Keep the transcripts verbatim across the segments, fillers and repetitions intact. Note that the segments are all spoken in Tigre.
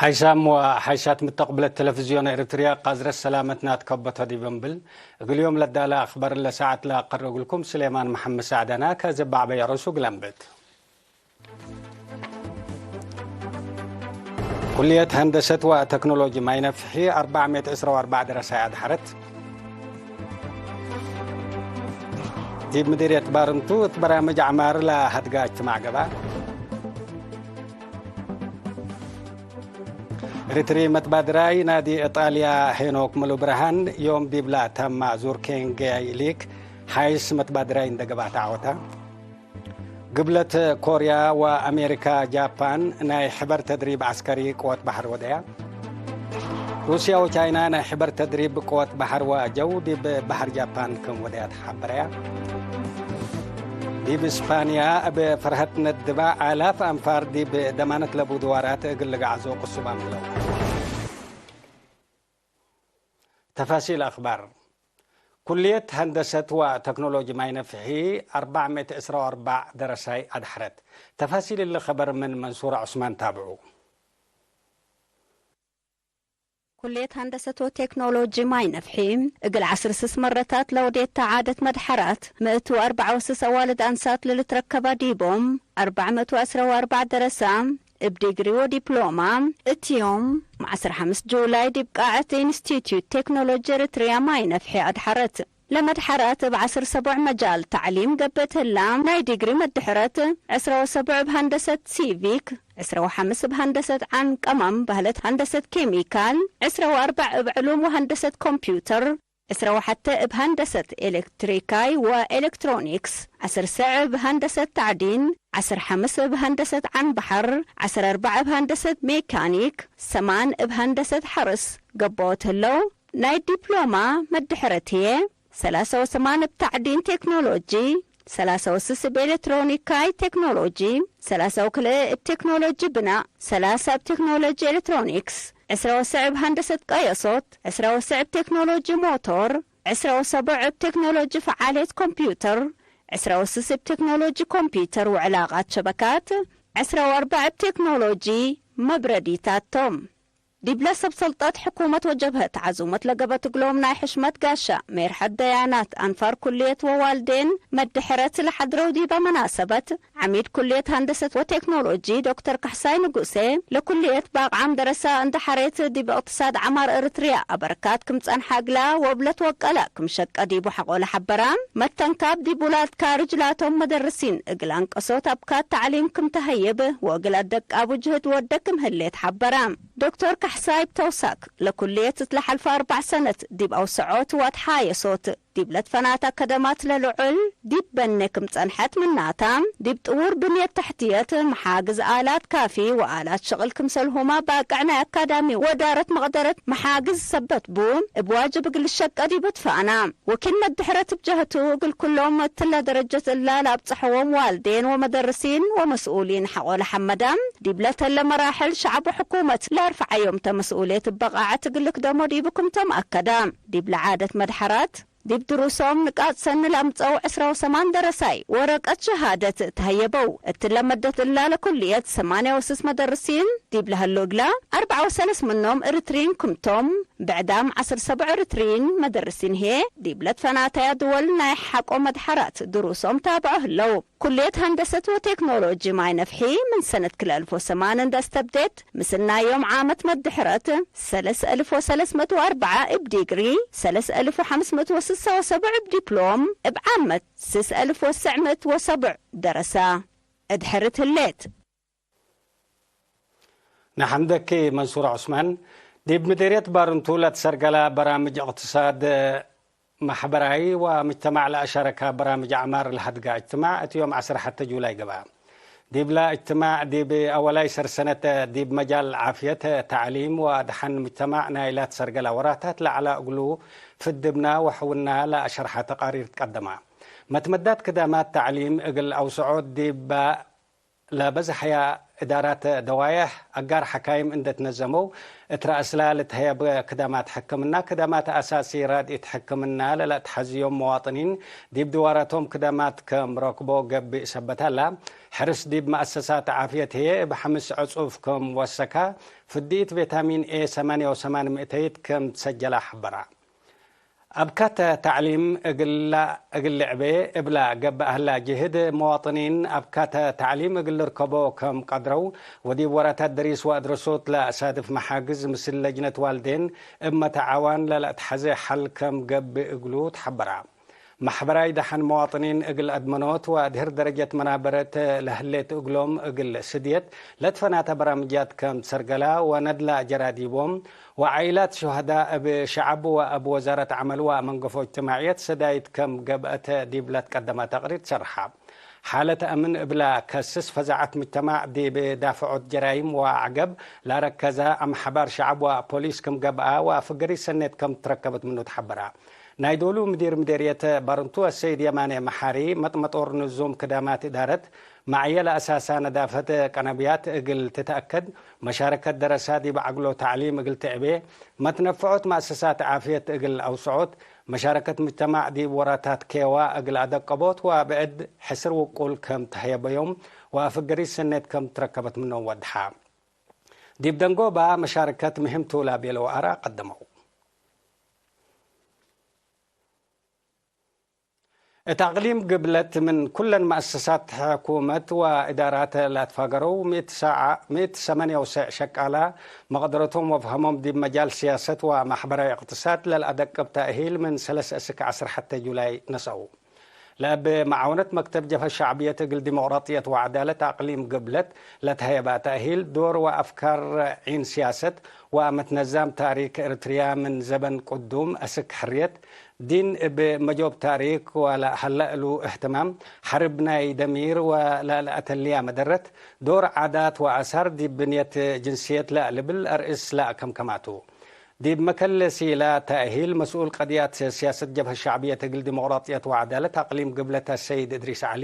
ሓይሳም ወሓይሳት ምተቅብለት ቴሌቪዝዮን ኤረትርያ፣ ቃዝረት ሰላመትና ትከበቶ ዲብ እንብል፣ እግል ዮም ለዳለ አክበር ለሰዓት ለአቀርብ እግልኩም ስሌማን መሐመድ ሳዕዳና። ከዘብ አዕበይ ርእሱ እግል አንብት። ኩልየት ሀንደሰት ወተክኖሎጂ ማይ ነፍሒ አርበዕ ምእት ዕስራ ወአርበዕ ደረሳይ አድሐረት። ዲብ ምዲርየት ባርንቱ እት በራምጅ ዐማር ለሀድጋ እጅትማዕ ገብአ። ኤሪትሪ መትባድራይ ናዲ ኢጣልያ ሄኖክ ምሉብርሃን ዮም ዲብላ ተማ ዙር ኬንጌይ ሊግ ሐይስ መትባድራይ እንደ ገብአ ተዐወተ። ግብለት ኮርያ ወአሜሪካ ጃፓን ናይ ሕበር ተድሪብ ዐስከሪ ቅወት በሐር ወደያ። ሩስያ ወቻይና ናይ ሕበር ተድሪብ ቅወት በሐር ወጀው ዲብ በሐር ጃፓን ክም ወደያ ተሐበረያ። ዲብ እስፓንያ እብ ፈርሀት ነድባ አላፍ አንፋር ዲብ ደማነት ለቡ ድዋራት እግል ልግዓዞ ቅሱባም ብለው። ተፋሲል አክባር። ኩልየት ሀንደሰት ወተክኖሎጂ ማይ ነፍሒ አርበዕ ምእት ዕስራ ወአርበዕ ደረሳይ አድሐረት። ተፋሲል እሊ ከበር ምን መንሱር ዑስማን ታብዑ። ኩልየት ሀንደሰት ወቴክኖሎጂ ማይ ነፍሒ፣ እግል ዐስር ስስ መረታት ለወዴት ተዓደት መድሐራት፣ ምእት ወአርበዕ ወስስ አዋልድ አንሳት ለልትረከባ ዲቦም፣ አርበዕ ምእት ወዐስራ ወአርበዕ ደረሳ፣ እብ ዲግሪ ወዲፕሎማ፣ እት ዮም ዐስር ሐምስ ጁላይ ዲብ ቃዐት ኢንስቲትዩት ቴክኖሎጂ ኤረትርያ ማይ ነፍሒ አድሐረት። ለመድሐራት እብ ዐስር ሰቦዕ መጃል ተዕሊም ገብእ ትህላ፣ ናይ ዲግሪ መድሕረት፣ ዕስራ ወሰቦዕ እብ ሀንደሰት ሲቪክ፣ ዕስራ ወሐምስ እብ ሀንደሰት ዐን ቀመም በህለት ሀንደሰት ኬሚካል፣ ዕስራ ወአርበዕ እብ ዕሉም ወሀንደሰት ኮምፒውተር፣ ዕስራ ወሐተ እብ ሀንደሰት ኤሌክትሪካይ ወኤሌክትሮኒክስ፣ ዐስር ሰዕ እብ ሀንደሰት ተዕዲን፣ ዐስር ሐምስ እብ ሀንደሰት ዐን በሐር፣ ዐስር አርበዕ እብ ሀንደሰት ሜካኒክ፣ ሰማን እብ ሀንደሰት ሐርስ ገብኦት ህለው። ናይ ዲፕሎማ መድሕረት ህዬ፣ ሰላሳ ወሰማን እብ ተዕዲን ቴክኖሎጂ፣ ሰላሳ ወስስ እብ ኤሌክትሮኒካይ ቴክኖሎጂ፣ ሰላሳ ወክልኤ እብ ቴክኖሎጂ ብናእ፣ ሰላሳ እብ ቴክኖሎጂ ኤሌክትሮኒክስ፣ ዕስራ ወሰዕ እብ ሀንደሰት ቀየሶት፣ ዕስራ ወሰዕ እብ ቴክኖሎጂ ሞቶር፣ ዕስራ ወሰቦዕ እብ ቴክኖሎጂ ፈዓልየት ኮምፒውተር፣ ዕስራ ወስስ እብ ቴክኖሎጂ ኮምፒውተር ወዕላቃት ሸበካት፣ ዕስራ ወአርበዕ እብ ቴክኖሎጂ መብረዲታት ቶም። ዲብለ ሰብ ሰልጠት ሕኩመት ወጀብሀት ዐዙመት ለገበት እግሎም ናይ ሕሽመት ጋሻ ሜርሐት ደያናት አንፋር ኩልየት ወዋልዴን መድሕረት ለሐድረው ዲበ መናሰበት፣ ዐሚድ ኩልየት ሀንደሰት ወቴክኖሎጂ ዶክተር ካሕሳይ ንጉሴ፣ ለኩልየት ባቅዓም ደረሳ እንደ ሐሬት ዲብ እቅትሳድ ዐማር ኤረትርያ አበርካት ክም ጸንሐ እግላ ወእብ ለትወቀለ ክም ሸቀ ዲቡ ሐቆለ ሐበራ። መተንካብ ዲብ ውላድ ካርጅ ላቶም መደርሲን እግል አንቀሶት አብካት ተዕሊም ክም ተሀይብ ወእግል አደቃቡ ጅህድ ወደ ክም ህሌት ሐበራ። ዶክተር ካሕሳይ እብ ተውሳክ፣ ለኩልየት እት ለሐልፈ አርበዕ ሰነት ዲብ አውሰዖት ወአትሓየሶት ዲብ ለትፈናተ አከደማት ለልዑል ዲብ በኔ ክም ጸንሐት ምናታ፣ ዲብ ጥዉር ብንየት ተሕትየት፣ መሓግዝ አላት ካፊ ወአላት ሽቅል ክምሰልሁመ ባቅዕ ናይ አካዳሚ ወእዳረት መቅደረት መሓግዝ ሰበት ቡ፣ እብ ዋጅብ እግል ልሸቀ ዲቡ ትፈአና። ወኪል መድሕረት እብ ጀህቱ፣ እግል ኩሎም እትለ ደረጀት እላ ለአብጸሐዎም ዋልዴን ወመደርሲን ወመስኡሊን ሐቆለ ሐመዳ፣ ዲብለ ተለ መራሕል ሸዐብ ወሕኩመት ለአርፈዐዮም ተ መስኡልየት እበ ቃዐት እግል ልክደሞ ዲቡ ክምቶም አከዳ። ዲብለ ዓደት መድሐራት፣ ዲብ ድሩሶም ንቃጥ ሰኒ ለአምጸው ዕስራ ወሰማን ደረሳይ ወረቀት ሸሃደት ተሀየበው። እትለ መደት እላ ለኩልየት ሰማንያ ወስስ መደርሲን ዲብ ለሀሉ እግላ፣ አርበዓ ወሰለስ ምኖም ኤረትርዪን ክምቶም፣ ብዕዳም ዐስር ሰብዑ ኤረትርዪን መደርሲን ህዬ፣ ዲብ ለትፈናተያ ድወል ናይ ሐቆ መድሐራት ድሩሶም ታብዖ ህለው። ኩልየት ሀንደሰት ወቴክኖሎጂ ማይ ነፍሒ፣ ምን ሰነት ክልኤ አልፍ ወሰማን እንደ አስተብዴት፣ ምስናይ ዮም ዓመት መድሕረት፣ ሰለስ አልፍ ወሰለስ ምእት ወአርበዓ እብ ዲግሪ፣ ሰለስ አልፍ ወሐምስ ምእት ወስሳ ወሰብዕ እብ ዲፕሎም፣ እብ ዓመት ስስ አልፍ ወትስዕ ምእት ወሰብዕ ደረሳ። እድሕርት ህሌት። ነሐምደኪ መንሱር ዑስማን። ዲብ ምዴርየት ባርንቱ ለትሰርገላ በራምጅ እቅትሳድ፣ መሕበራይ ወምጅተማዕ ለአሻረካ በራምጅ አዕማር ለሀድጋ እጅትማዕ እት ዮም ዐስር ሐተ ጁላይ ገብአ። ዲብላ እጅትማዕ ዲብ አወላይ ሰርሰነት ዲብ መጃል ዓፍየት፣ ተዕሊም ወአድሐን ምጅተማዕ ናይላ ትሰርገላ ወራታት ለዐላ እግሉ ፍድብና ወሐውና ለአሸርሐ ተቃሪር ትቀደማ። መትመዳት ክዳማት ተዕሊም እግል አውስዖ ዲብ ለበዝሐያ እዳራት ደዋየሕ፣ አጋር ሐካይም እንዴ ትነዘመው፣ እት ረአስላ ልትሀየብ ክደማት ሕክምና፣ ክደማት አሳሲ ራድኢት ሕክምና ለለአትሐዝዮም መዋጥኒን፣ ዲብ ድዋራቶም ክደማት ከም ረክቦ ገብእ ሰበት ሀላ። ሕርስ ዲብ መአሰሳት ዓፍየት ህዬ እብ ሐምስ ዕጹፍ ከም ወሰካ፣ ፍድኢት ቬታሚን ኤ ሰማንያ ወሰማን ምእተይት ከም ትሰጀላ ሐበራ። አብካተ ተዕሊም እግላ-፣ እግል ልዕቤ እብላ ገብእ ሀላ ጅህድ፣ መዋጥኒን አብካተ ተዕሊም እግል ልርከቦ ከም ቀድረው፣ ወዲብ ወራታት ደሪስ ወአድረሶት ለአሳድፍ መሓግዝ ምስል ለጅነት ዋልዴን እብ መተዓዋን ለለአትሐዜ ሐል ከም ገብእ እግሉ ተሐበራ። ማሕበራይ ደሐን መዋጥኒን እግል አድመኖት ወአድህር ደረጀት መናበረት ለህሌት እግሎም እግል ስድየት ለትፈናተ በራምጃት ከም ትሰርገላ ወነድላ ጀራዲቦም፣ ወዓኢላት ሹሀዳ እብ ሸዐብ ወእብ ወዛረት ዐመል ወመንገፎ እጅትማዕየት ሰዳይት ከም ገብአተ ዲብ ለትቀደመ ተቅሪር ትሸርሐ። ሓለት አምን እብላ ከስስ ፈዛዐት ምጅተማዕ ዲብ ዳፍዖት ጀራይም ወዐገብ ለአረከዘ አምሐባር ሸዐብ ወፖሊስ ክም ገብአ ወአፍገሪት ሰኔት ከም ትረከበት ምኑ ተሐበረ። ናይ ዶሉ ምዲር ምዴርየት ባርንቱ አሰይድ የማኔ መሓሪ፣ መጥመጦር ንዙም ክዳማት እዳረት፣ መዕየ ለአሳሳ ነዳፈት ቀነብያት እግል ትትአከድ፣ መሻረከት ደረሳ ዲብ ዐግሎ ተዕሊም እግል ትዕቤ፣ መትነፈዖት መአሰሳት ዓፍየት እግል አውሰዖት፣ መሻረከት ምጅተማዕ ዲብ ወራታት ኬዋ እግል አደቀቦት ወብዕድ ሕስር ውቁል ከም ተሀየበዮም ወአፍገሪት ሰኔት ከም ትረከበት ምኖም ወድሐ። ዲብ ደንጎባ መሻረከት ምህም ቱ ለቤለው አራ ቀደመው። እት አቅሊም ግብለት ምን ኩለን መአሰሳት ሕኩመት ወእዳራት ለአትፋገረው ምእት ሰዓ፣ ምእት ሰመንየ ወሰዕ ሸቃላ መቅደረቶም ወፍሀሞም ዲብ መጃል ስያሰት ወማሕበራዊ እቅትሳድ ለልአደቅብ ተእሂል ምን ሰለስ እስክ ዐስር ሐቴ ጁላይ ነስአው። ለእብ መዓውነት መክተብ ጀብሀት ሸዕብየት እግል ዲሞቅራጥየት ወዐዳለት አቅሊም ግብለት ለተሀየበ ተእሂል ዶር ወአፍካር ዒን ስያሰት ወአመት ነዛም ታሪክ ኤረትርያ ምን ዘበን ቅዱም እስክ ሕርየት ዲን እብ መጆብ ታሪክ ወለሀለ እሉ እህትማም፣ ሐርብ ናይ ደሚር ወለለአተልያ መደረት፣ ዶር ዓዳት ወአሳር ዲብ ብንየት ጅንስየት ለልብል አርእስ ለአከምከማቱ። ዲብ መከለሲ ለተእሂል መስኡል ቀድያት ስያሰት ጀብሀት ሸዕብየት እግል ዲሞቅራጥየት ወዐዳለት አቅሊም ግብለት አሰይድ እድሪስ ዐሊ፣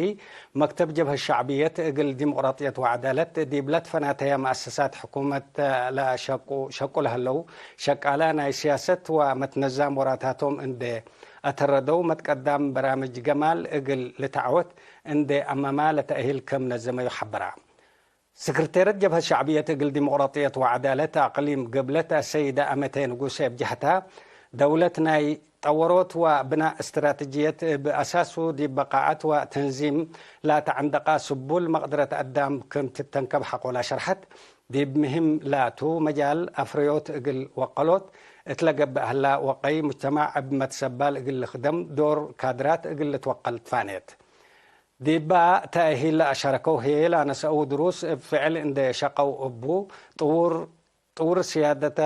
መክተብ ጀብሀት ሸዕብየት እግል ዲሞቅራጥየት ወዐዳለት ዲብ ለትፈናተየ መአሰሳት ሕኩመት ለሸቁ፣ ሸቁ ለህለው ሸቃላ ናይ ስያሰት ወመትነዛም ወራታቶም እንዴ አተረደው መትቀዳም በራምጅ ገማል እግል ልትዐወት እንዴ አመማ ለተእሂል ከም ነዘመዩ ሐበራ። ስክርቴረት ጀብሀት ሸዕብየት እግል ዲሞቅራጥየት ወዐዳለት አቅሊም ግብለት አሰይደ አመቴ ንጉሴ እብ ጀህታ፣ ደውለት ናይ ጠወሮት ወብናእ እስትራተጅየት እብ አሳሱ ዲብ በቃዐት ወተንዚም ለአተዐንደቃ ስቡል መቅደረት አዳም ክም ትተንከብ ሐቆላ ሸርሐት። ዲብ ምህም ላቱ መጃል አፍረዮት እግል ወቀሎት እት ለገብእ ሀላ ወቀይ ሙጅተማዕ እብ መትሰባል እግል ልክደም ዶር ካድራት እግል ልትወቀል ትፋኔት። ዲባ ተእሂል ለአሸረከው ህዬ ለአነሰአው ድሩስ እብ ፍዕል እንዴ ሸቀው እቡ፣ ጥውር፣ ጥውር ስያደተ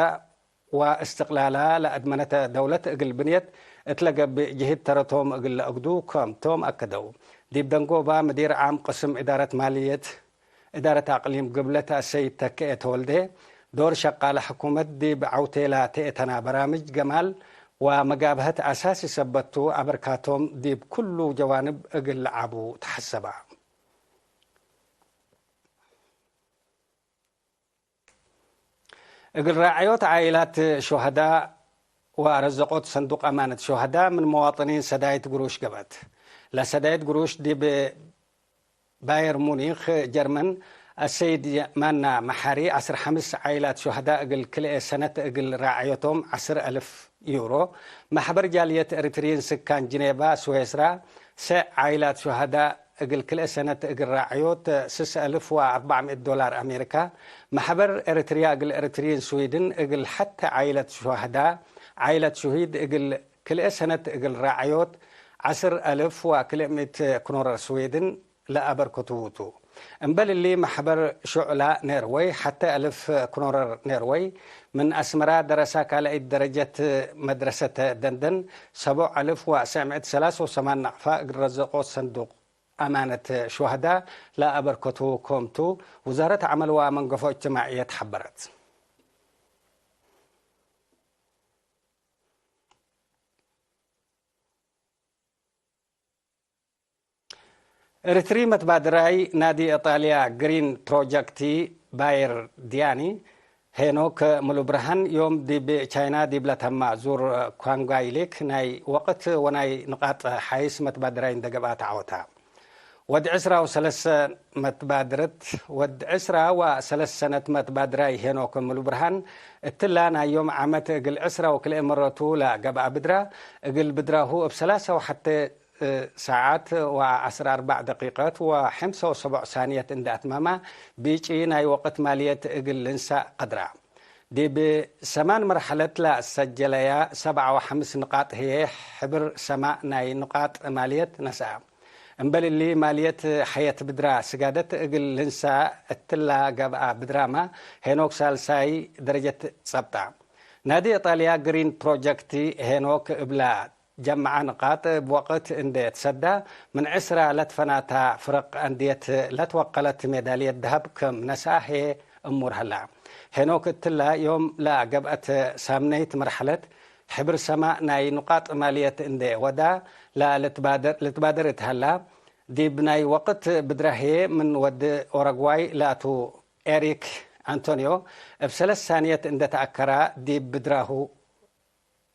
ወእስትቅላላ ለአድመነተ ደውለት እግል ብንየት እት ለገብእ ጅህድ ተረቶም እግል ለአግዱ ክም ቶም አከደው። ዲብ ደንጎባ ምዲር ዓም ቅስም እዳረት ማልየት እዳረት አቅሊም ግብለት አሰይድ ተክኤ ተወልዴ፣ ዶር ሸቃለ ሕኩመት ዲብ ዐውቴ ላተኤተና በራምጅ ገማል ወመጋብሀት አሳሲ ሰበት ቱ፣ አበርካቶም ዲብ ኩሉ ጀዋንብ እግል ለዓቡ ተሐሰበ። እግል ራዕዮት ዓኢላት ሹሀዳ ወአረዘቆት ሰንዱቅ አማነት ሹሀዳ ምን መዋጥኒን ሰዳይት ግሩሽ ገብአት። ለሰዳይት ግሩሽ ዲብ ባየር ሙኒክ ጀርመን፣ አሰይድ ማና መሓሪ ዐስር ሐምስ ዓኢላት ሹሀዳ እግል ክልኤ ሰነት እግል ራዕዮቶም ዐስር አልፍ ዩሮ፣ ማሕበር ጃልየት ኤሪትርዪን ስካን ጅኔቫ ስዌስራ፣ ሰዕ ዓኢላት ሹሀዳ እግል ክልኤ ሰነት እግል ራዕዮት ስስ አልፍ ወአርበዕ ምእት ዶላር አሜሪካ፣ ማሕበር ኤሪትርያ እግል ኤሪትርዪን ስዊድን እግል ሐቴ ዓኢለት ሹሀዳ፣ ዓኢለት ሹሂድ እግል ክልኤ ሰነት እግል ራዕዮት ዐስር አልፍ ወክልኤ ምእት ክኖረር ስዊድን ለአበርከቱ ቱ። እምበል እሊ፣ ማሕበር ሹዕላ ኔርወይ፣ ሐቴ አልፍ ክኖረር ኔርወይ፣ ምን አስመራ ደረሳ ካልአይት ደረጀት መድረሰተ ደንደን፣ ሰቦዕ አልፍ ወሰዕ ምእት ሰላስ ወሰማን ነቅፋ እግል ረዘቆት ሰንዱቅ አማነት ሹሀዳ ለአበርከቱ ክም ቱ፣ ውዛረት ዐመል ወመንገፎ እጅትማዕየት ሐበረት። ኤሪትሪ መትባድራይ ናዲ ኢጣልያ ግሪን ፕሮጀክቲ ባየር ዲያኒ ሄኖክ ሙሉብርሃን ዮም ዲብ ቻይና ዲብ ለተማ ዙር ኳንጋይ ሌክ ናይ ወቅት ወናይ ንቃጥ ሓይስ መትባድራይ እንደ ገብአ ተዓወታ። ወድ ዕስራ ወሰለስ መትባድረት፣ ወድ ዕስራ ወሰለስ ሰነት መትባድራይ ሄኖክ ሙሉብርሃን እትላ ናይ ዮም ዓመት እግል ዕስራ ወክልኤ መረቱ ለገብአ ብድራ፣ እግል ብድራሁ እብ ሰላሳ ወሐቴ ሰዓት ወዐስር አርባዕ ደቂቀት ወሐምሳ ወሰቦዕ ሳንየት እንደ አትመማ፣ ቢጪ ናይ ወቅት ማልየት እግል ልንሳእ ቀድራ። ዲብ ሰማን መርሐለት ለሰጀለያ ሰብዓ ወሐምስ ንቃጥ ህዬ፣ ሕብር ሰማእ ናይ ንቃጥ ማልየት ነስአ። እምበል እሊ፣ ማልየት ሐየት ብድራ ስጋደት እግል ልንሳእ እትላ ገብአ ብድራመ፣ ሄኖክ ሳልሳይ ደረጀት ጸብጣ። ናዲ ኢጣልያ ግሪን ፕሮጀክት ሄኖክ እብላ ጀምዐ ንቃጥ እብ ወቅት እንዴ ትሰዳ፣ ምን ዕስራ ለትፈናታ ፍረቅ አንድየት ለትወቀለት ሜዳልየት ደሀብ ክም ነስአ ህዬ እሙር ሀላ። ሄኖክ እትላ ዮም ለገብአት ሳምነይት መርሐለት፣ ሕብር ሰማእ ናይ ኑቃጥ ማልየት እንዴ ወዳ ለልትባደር፣ ልትባደር እት ሀላ፣ ዲብ ናይ ወቅት ብድራ ህዬ ምን ወድ ኦረግዋይ ላቱ ኤሪክ አንቶንዮ እብ ሰለስ ሳንየት እንዴ ተአከራ ዲብ ብድራሁ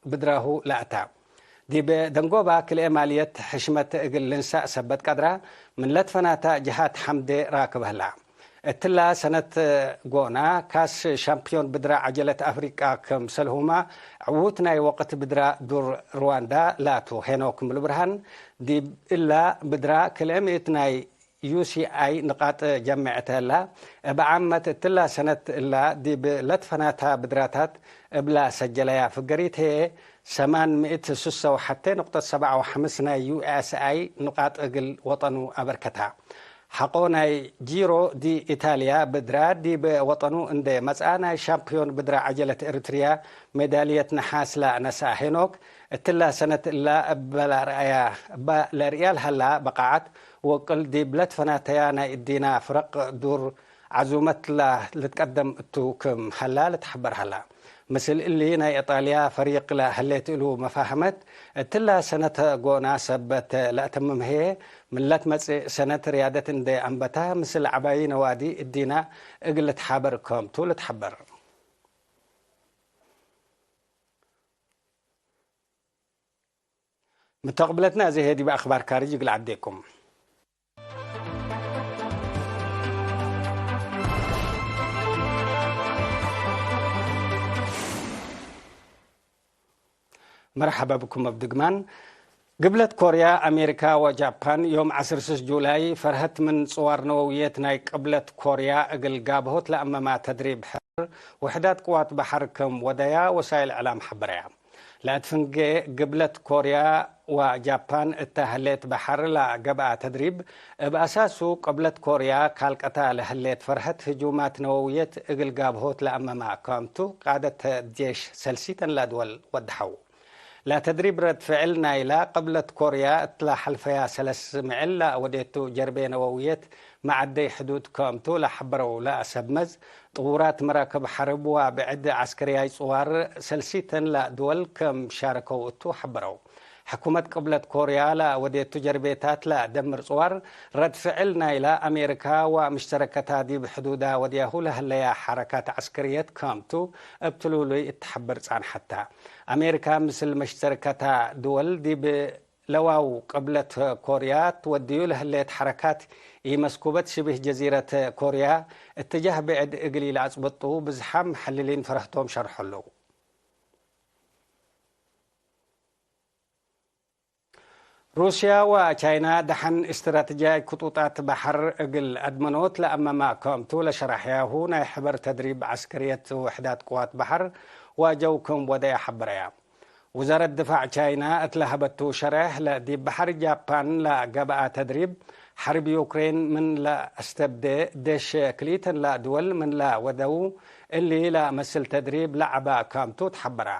ብድራሁ ለአታ። ዲብ ደንጎባ ክልኤ ማልየት ሕሽመት እግል ልንሳእ ሰበት ቀድራ፣ ምን ለትፈናታ ጅሃት ሐምዴ ራክብ ህላ። እትላ ሰነት ጎና፣ ካስ ሻምፕዮን ብድራ ዐጀለት አፍሪቃ ክም ሰልሁማ፣ ዕዉት ናይ ወቅት ብድራ ዱር ርዋንዳ ላቱ ሄኖክ ሙሉብርሃን፣ ዲብ እላ ብድራ ክልኤ ምእት ናይ ዩ ሲ አይ ንቃጥ ጀምዕት ህላ። እብ ዓመት እትላ ሰነት እላ ዲብ ለትፈናታ ብድራታት እብላ ሰጀለያ ፍገሪት ህዬ፣ ሰማን ምእት ሱሰ ወሐቴ ንቁጠት ሰብዓ ወሐምስ ናይ ዩ ኤስ አይ ንቃጥ እግል ወጠኑ አበርከታ። ሐቆ ናይ ጂሮ ዲ ኢታልያ ብድራ ዲብ ወጠኑ እንዴ መጽአ፣ ናይ ሻምፕዮን ብድራ ዐጀለት ኤሪትርያ ሜዳልየት ነሓስ ለነስአ ሄኖክ፣ እትላ ሰነት እላ እበ ለርእያ፣ እበ ለርእያ ለሀላ በቃዓት፣ ወቅል ዲብ ለትፈናተያ ናይ እዲና ፍረቅ ዱር ዐዙመት ለልትቀደም እቱ ክም ሀላ ልትሐበር ሀላ። ምስል እሊ ናይ ኢጣልያ ፈሪቅ ለህሌት እሉ መፋህመት፣ እትላ ሰነት ጎና ሰበት ለአተምም ህዬ፣ ምን ለትመጽእ ሰነት ርያደት እንዴ አንበታ፣ ምስል ዐባዪ ነዋዲ እዲና እግል ልትሓበር ክምቱ ልትሐበር። ምተቅብለትነ አዜ ህዬ ዲብ አክባር ካርጅ እግል ዐዴኩም። መርሐበ ብኩም እብ ድግማን። ግብለት ኮርያ፣ አሜሪካ ወጃፓን ዮም ዐስር ስስ ጁላይ ፈርሀት ምን ጽዋር ነወውየት ናይ ቅብለት ኮርያ እግል ጋብሆት ለአመማ ተድሪብ ሕር ውሕዳት ቅዋት በሐር ክም ወደያ ወሳይል እዕላም ሐበረያ። ለእት ፍንጌ፣ ግብለት ኮርያ ወጃፓን እተ ህሌት በሐር ለገብአ ተድሪብ፣ እብ አሳሱ ቅብለት ኮርያ ካልቀታ ለህሌት ፈርሀት ህጁማት ነወውየት እግል ጋብሆት ለአመማ ክምቱ ቃደት ጄሽ ሰልሲተን ለድወል ወደሐው። ለተድሪብ ረድ ፍዕል ናይላ ቅብለት ኮርያ እትላ ሐልፈያ ሰለስ ምዕል ለወዴቱ ጀርቤ ነወውየት መዐደይ ሕዱድ ክምቱ ለሐበረው ለአሰብ መዝ፣ ጥዉራት መራክብ ሐርብ ወብዕድ ዐስከርያይ ጽዋር ሰልሲተን ለድወል ክም ሻረከው እቱ ሐበረው። ሕኩመት ቅብለት ኮርያ ለወዴቱ ጀርቤታት ለደምር ጽዋር ረድ ፍዕል ናይላ አሜሪካ ወምሽተረከታ ዲብ ሕዱዳ ወድያሁ ለህለያ ሐረካት ዐስከርየት ክምቱ እብ ትሉሉይ እት ሐብር ጻንሐታ። አሜሪካ ምስል መሽተረከታ ድወል ዲብ ለዋው ቅብለት ኮርያ ትወድዩ ለህሌት ሐረካት ኢመስኩበት ሽቢህ ጀዚረት ኮርያ እትጃህ ብዕድ እግል ኢለአጽብጡ ብዝሓም መሐልሊን ፈረህቶም ሸርሖ ለው። ሩስያ ወቻይና ደሐን እስትራተጂያይ ክጡጣት በሐር እግል አድመኖት ለአመማ ክምቱ ለሸረሐያሁ ናይ ሕበር ተድሪብ ዐስከርየት ውሕዳት ቅዋት በሐር ወጀው ክም ወደየ ሐበረያ። ውዛረት ድፋዕ ቻይና እት ለሀበቱ ሸሬሕ፣ ለዲብ በሐር ጃፓን ለገብአ ተድሪብ ሐርብ ዩክሬን ምን ለአስተብዴ፣ ዴሽ ክልኢተን ለድወል ምን ለወደው እሊ ለመስል ተድሪብ ለዐበ ክምቱ ተሐበረ።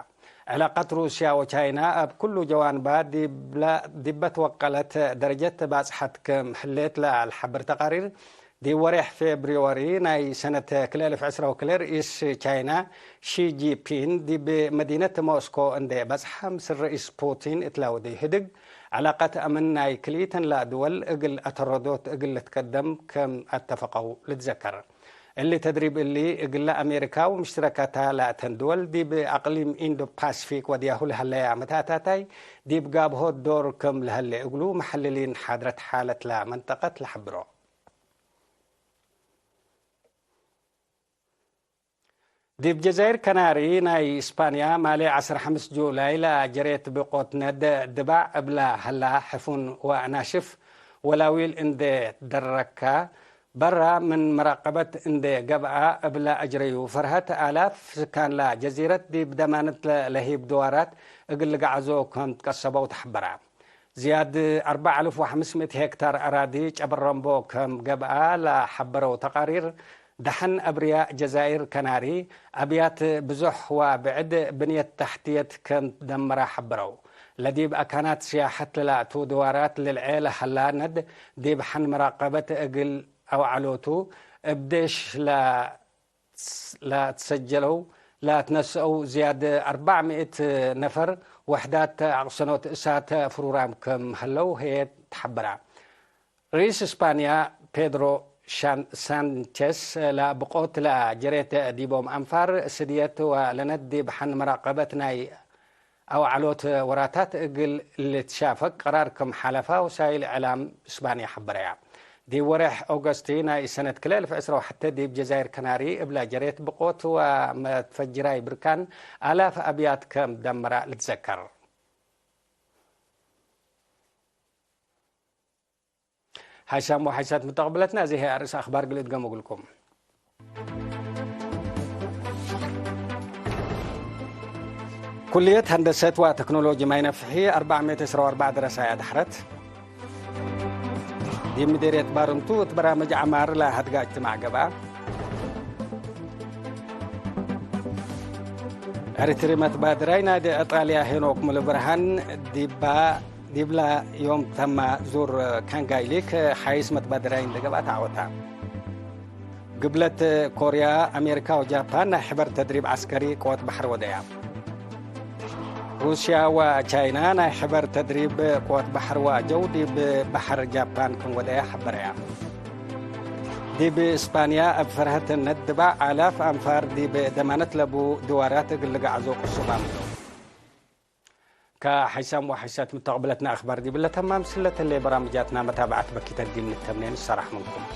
ዕላቀት ሩስያ ወቻይና እብ ኩሉ ጀዋንባ ዲብ ለ-፣ ዲበ ትወቀለት ደረጀት ባጽሐት ክም ህሌት ለልሐብር ተቃሪር፣ ዲብ ወሬሕ ፌብርወሪ ናይ ሰነት ክልኤ አልፍ ዕስራ ወክልኤ ርኢስ ቻይና ሺ ጂፒን ዲብ መዲነት ሞስኮ እንዴ በጽሐ፣ ምስል ርኢስ ፑቲን እት ለወደዩ ህድግ ዐላቀት አምን ናይ ክልኢተን ለድወል እግል አተረዶት እግል ልትቀደም ከም አተፈቀው ልትዘከር። እሊ ተድሪብ እሊ እግለ አሜሪካ ወምሽትረከታ ለአተን ድወል ዲብ አቅሊም ኢንዶ ፓስፊክ ወድያሁ ለሀለያ መታታታይ ዲብ ጋብሆት ዶር ከም ለሀሌ እግሉ መሐልሊን ሓድረት ሓለት ለመንጠቀት ለሐብሮ። ዲብ ጀዛይር ከናሪ ናይ እስፓንያ፣ ማሌ ዐስር ሐምስ ጁላይ ለጀሬት ብቆት ነድ ድባዕ እብለ ሀላ፣ ሕፉን ወአናሽፍ ወላዊል እንዴ ደረካ፣ በራ ምን መራቀበት እንዴ ገብአ እብለ አጅረዩ፣ ፈርሀት አላፍ ስካን ለጀዚረት ዲብ ደማነት ለለሂብ ድዋራት እግል ልገዓዞ ከም ትቀሰበው ተሐበራ። ዝያድ አርበዕ አልፍ ወሐምስ ምእት ሄክታር አራዲ ጨበረምቦ ከም ገብአ ለሐበረው ተቃሪር፣ ደሐን አብርያእ ጀዛይር ከናሪ፣ አብያት ብዙሕ ወብዕድ ብንየት ተሕትየት ከም ደመረ ሐበረው። ለዲብ አካናት ስያሐት ለለአቱ ድዋራት ልልዔ ለሀላ ነድ ዲብ ሐን መራቀበት እግል አውዐሎቱ፣ እብ ዴሽ ለ ለትሰጀለው ለትነስአው ዝያድ አርበዕ ምእት ነፈር ወሕዳት አቅሰኖት እሳት ፍሩራም ከም ሀለው ህዬ ተሐበራ። ርኢስ እስፓንያ ፔድሮ ሻን-፣ ሳንቼስ ለብቆት ለጀሬት ዲቦም አንፋር ስድየት ወለነድ ዲብ ሐን መራቀበት ናይ አውዐሎት ወራታት እግል ልትሻፈግ ቀራር ክም ሓለፋ ወሳይል እዕላም እስባንያ ሐበረያ። ዲብ ወሬሕ ኦገስት ናይ ሰነት ክልኤ አልፍ ዕስራ ወሐተ ዲብ ጀዛይር ከናሪ እብለ ጀሬት ብቆት ወመትፈጅራይ ብርካን አላፍ አብያት ከም ደመራ ልትዘከር። ሓይሳም ወሓይሳት ምተቅብለትና፣ እዚ ህይ አርእስ አኽባር ግልእት ገም እግልኩም። ኩልየት ሀንደሰት ወተክኖሎጂ ማይ ነፍሒ አርበዕ ምእት ዕስራ ወአርበዕ ደረሳይ አድሐረት። ዲብ ምዴርየት ባርንቱ እት በራምጅ ዐማር ለሀድጋ እጅትማዕ ገብአ። ኤሪትሪ መትባድራይ ናዲ አጣልያ ሄኖክ ሙሉብርሃን ዲባ ዲብላ ዮም ተመ ዙር ካንጋይ ሊግ ሐይስ መትባደራይ እንዴ ገብአ ተዐወተ። ግብለት ኮርያ፣ አሜሪካ ወጃፓን ናይ ሕበር ተድሪብ ዐስከሪ ቅወት በሐር ወደያ። ሩስያ ወቻይና ናይ ሕበር ተድሪብ ቅወት በሐር ወአጀው ዲብ በሐር ጃፓን ክም ወደያ ሐበረያ። ዲብ እስፓንያ እብ ፈርሀት ነድባዕ አላፍ አንፋር ዲብ ደማነት ለቡ ድዋራት እግል ልገዓዞ ቅሱብ አምሮ። ከሐይሳም ወሐይሳት ምተቅብለትነ አኽባር ዲብለ ተማም፣ ስለተሌ በራምጃትና መታብዐት በኪተት ዲብ ንተምኔ ንሰራሕ ምንኩም።